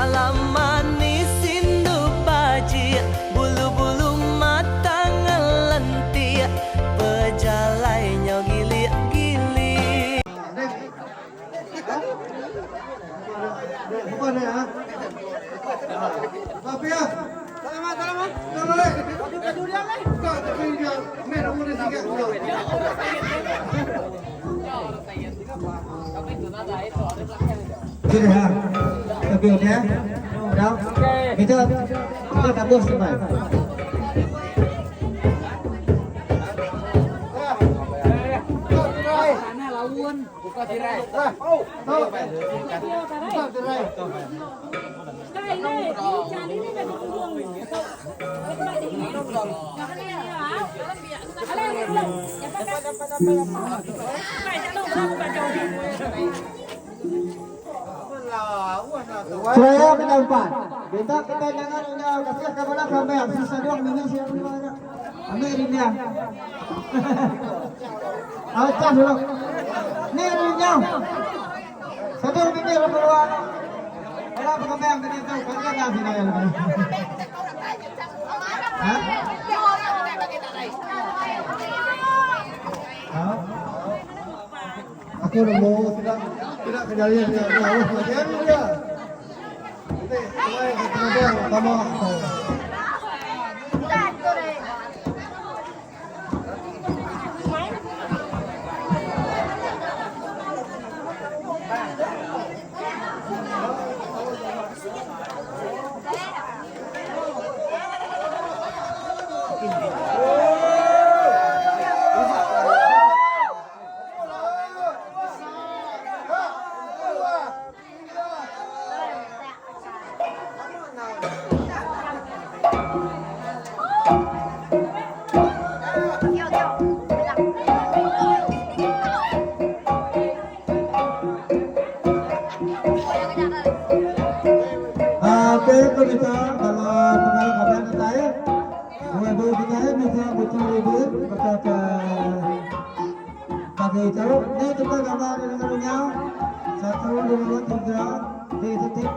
Pala manis indu bajik Bulu-bulu mata ngelentik Pejalai nyau gilik-gilik. Sudah ha. Okey okey. Dah. Kita kita tembus sampai. Seraya kita empat. Minta kita jangan enggau kasih ke bala kambing sisa dua minggu siang dua ada. Ambil rinya. Acah dulu. Ni rinya. Satu minggu keluar. Bala kambing tadi tu kalian dah sini ya. Ha? Ha? Aku nemu tidak tidak kejadian dia dia harus bagian dia. Nanti mulai kemudian pertama. Okey, ku kita bala pengarah kaban kitai. Ibu kitai misa bucu ribut baka ke pagi tu. Ni kita gambar dengan dunia. Satu, dua, tiga, di titik.